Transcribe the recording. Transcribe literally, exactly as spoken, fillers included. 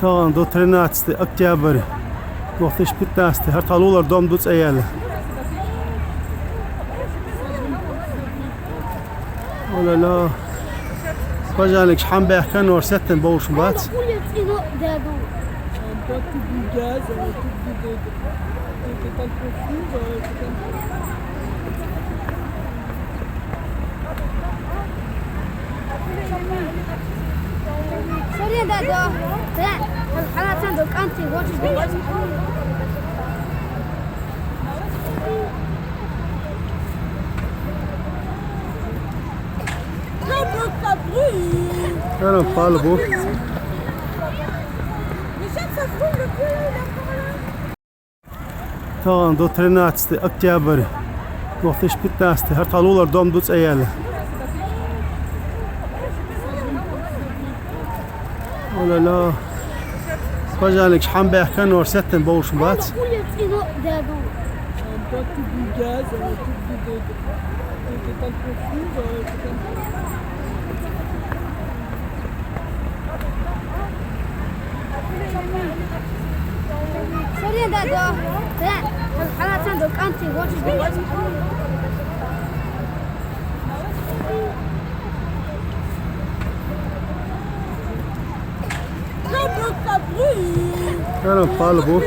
Тахана ду тринадцатое октябрь, две тысячи пятнадцатый, хӀара тха лулара дом ду цӀе яьлла. О-ля-ля. Пожарникаш хьан баьхка нора сеттина бовш бац. Карам палбу. Тахана ду тринадцатое октябрь, две тысячи пятнадцатый, хӀара тха лулара дом ду цӀе яьлла. О-ля-ля. Пожарникаш хьан баьхка нора сеттина бовш бац. Карам палбу.